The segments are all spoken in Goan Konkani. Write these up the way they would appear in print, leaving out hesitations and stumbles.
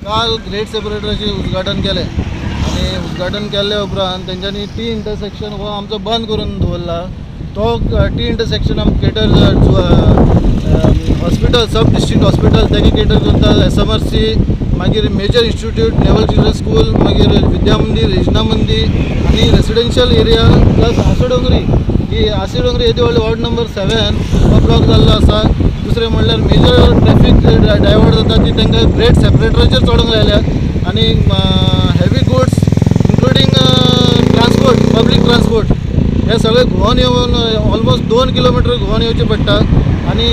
काल ग्रेड सेपरेटराचें उद्घाटन केलें आनी उद्घाटन केल्ले उपरांत तेंच्यांनी टी इंटरसेक्शन हो आमचो बंद करून दवरला. तो टी इंटरसेक्शन आम cater hospital, sub district hospital तेका केटर करता, एसएमआरसी, मागीर major institute, naval children school, मागीर विद्या मंदीर, रेजिना मंदीर आनी रेसिडेन्शियल एरिया प्लस आसोडोंगरी. ही आसोडोंगरी येदी व्हडली वॉर्ड नंबर 7 हो ब्लॉक जाल्लो आसा. दुसरें म्हणल्यार मेजर ट्रॅफीक डायवर्ट जाता ती तांकां ग्रेड सेपरेटराचेर चडोवंक लायल्या आनी heavy goods including transport, public transport हे सगळे घुंवोन येवन ऑलमोस्ट 2 किलोमिटर घुंवोन येवचें पडटा. आनी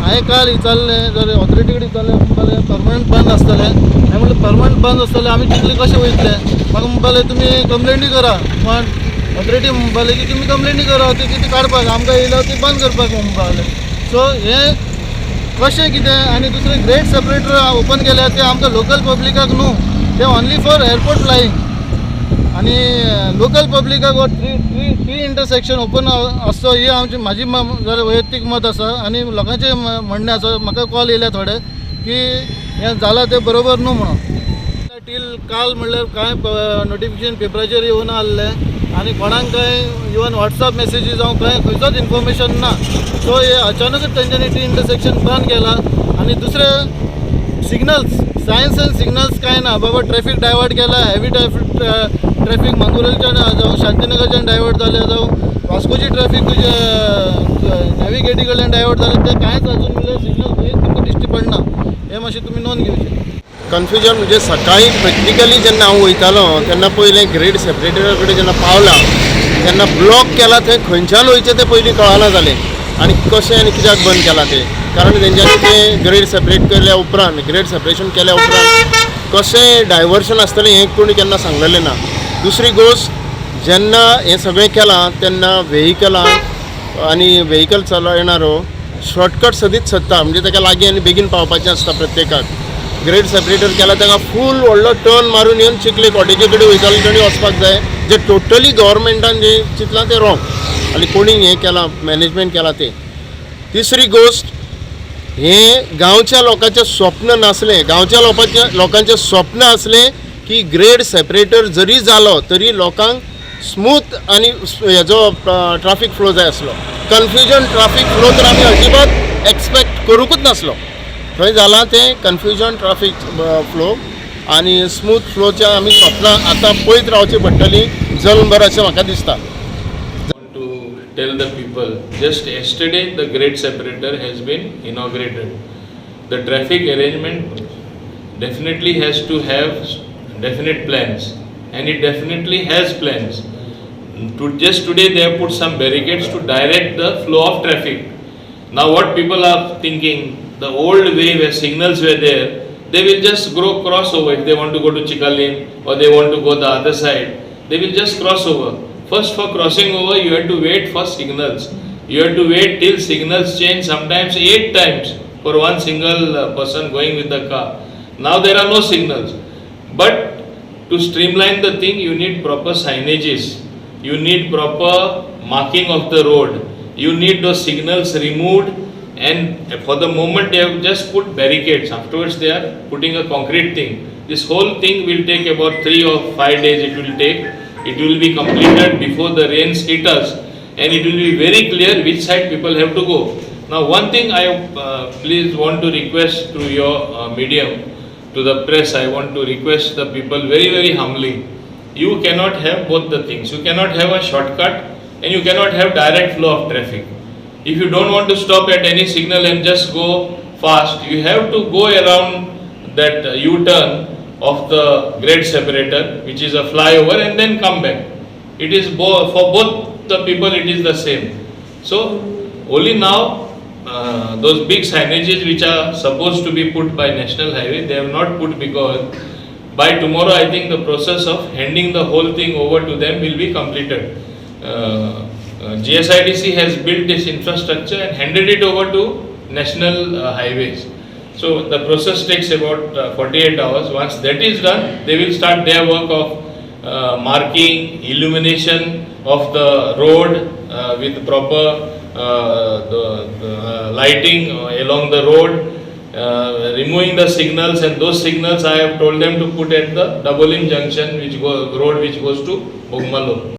हांवें काल विचारलें, जर ऑथॉरिटी कडेन विचारलें, म्हणपालें परमनंट बंद आसतलें. हांवें म्हणलें, परमनंट बंद आसतलें, आमी चिखली कशें वयतले? म्हाका म्हणपालें, तुमी कंप्लेनी करा. पण ऑथॉरिटी म्हणपालें की तुमी कंप्लेनी करा, ती कितें काडपाक आमकां येयल्या ती बंद करपाक म्हणपाक. सो हें कशें कितें? आनी दुसरें, ग्रेड सेपरेटर ओपन केल्या ते आमकां लोकल पब्लिकाक न्हू, ते ऑनली फॉर एअरपोर्ट फ्लायींग. आनी लोकल पब्लिकाक हो three three T intersection open आसचो ही आमची म्हाजी जाल्यार वैयक्तीक मत आसा आनी लोकांचें म्हणणें आसा. म्हाका कॉल येयल्या थोडे की हें जालां तें बरोबर न्हू म्हणून. टील काल म्हणल्यार कांय नोटिफिकेशन पेपराचेर येवना आहलें आनी कोणाक कांय इवन वॉट्सएप मॅसेजी जावं कांय खंयचोच इन्फॉर्मेशन ना. सो हे अचानकच तेंच्यांनी टी इंटरसेक्शन बंद केला. आनी दुसरें, सिग्नल्स, सायन्स अँड सिग्नल्स कांय ना. बाबा ट्रॅफीक डायवर्ट केला, हेवी ट्रॅफिक, ट्रॅफीक मांगुरेलच्यान जावं शांतीनगरच्यान डायवर्ट जालें, जावं वास्कोची ट्रॅफीक तुजे नेव्ही गेटी कडल्यान डायवर्ट जालें, तें कांयच अजून म्हणल्यार सिग्नल खंयच तुमकां दिश्टी पडना. हें मातशें तुमी नोंद घेवचें. कन्फ्युजन म्हणजे सकाळी प्रॅक्टिकली जेन्ना हांव वयतालो तेन्ना पयलें ग्रेड सेपरेटरा कडेन जेन्ना पावला तेन्ना ब्लॉक केला थंय, खंयच्यान वयचें तें पयलीं कळना जालें आनी कशें आनी कित्याक बंद केलां तें. कारण तेंच्यांनी तें ग्रेड सेपरेट केल्या उपरांत, ग्रेड सेपरेशन केल्या उपरांत कशें डायवर्शन आसतलें हें कोणी केन्ना सांगलेलें ना. दुसरी गोश्ट, जेन्ना हें सगळें केलां तेन्ना वेहिकलांक आनी वेहिकल चलयणारो शॉर्टकट सदींच सोदता, म्हणजे ताका लागीं आनी बेगीन पावपाचें आसता प्रत्येकाक. ग्रेड सेपरेटर केला, ताका फूल व्हडलो टर्न मारून येवन चिखले कॉटेजी कडेन वयताले तेणी वचपाक जाय, जे टोटली गव्हर्मेंटान जें चिंतलां तें रॉंग आनी कोणी हें केलां, मॅनेजमेंट केलां तें. तिसरी गोश्ट, हें गांवच्या लोकांचें स्वप्न नासलें. गांवच्या लोकांचें स्वप्न आसलें की ग्रेड सेपरेटर जरी जालो तरी लोकांक स्मूथ आनी हेजो ट्राफीक फ्लो जाय आसलो. कन्फ्युजन ट्राफीक फ्लो तर आमी अजिबात एक्सपेक्ट करूंकूच नासलो. थंय जालां तें कन्फ्युजन ट्राफीक फ्लो आनी स्मूथ फ्लोचें आमी स्वप्नां आतां पळयत रावची पडटलीं जल्मभर अशें म्हाका दिसता. Want to tell the people, just yesterday the grade separator has been inaugurated. The traffic arrangement definitely has to have definite plans, and it definitely has plans. To just today they have put some barricades to direct the flow of traffic. Now what people are thinking, the old way where signals were there, they will just go cross over if they want to go to Chicalim or they want to go the other side. They will just cross over. First, for crossing over, you had to wait for signals. You had to wait till signals change, sometimes eight times for one single person going with the car. Now there are no signals. But to streamline the thing, you need proper signages. You need proper marking of the road. You need those signals removed, and for the moment they have just put barricades. Afterwards, they are putting a concrete thing. This whole thing will take about 3 or 5 days. It will take. It will be completed before the rains hit us, and it will be very clear which side people have to go. Now, one thing I please want to request through your medium to the press, I want to request the people very, very humbly. You cannot have both the things. You cannot have a shortcut and you cannot have direct flow of traffic. If you don't want to stop at any signal and just go fast, you have to go around that U-turn of the grade separator, which is a flyover, and then come back. It is for both the people, it is the same. So, only now those big signages which are supposed to be put by National Highway, they have not put because by tomorrow I think the process of handing the whole thing over to them will be completed. GSIDC has built this infrastructure and handed it over to National Highways. So the process takes about 48 hours. Once that is done, they will start their work of marking, illumination of the road with proper the lighting along the road. removing the signals, and those signals I have told them to put at the Dabolim junction, which go road which goes to Bogmalo.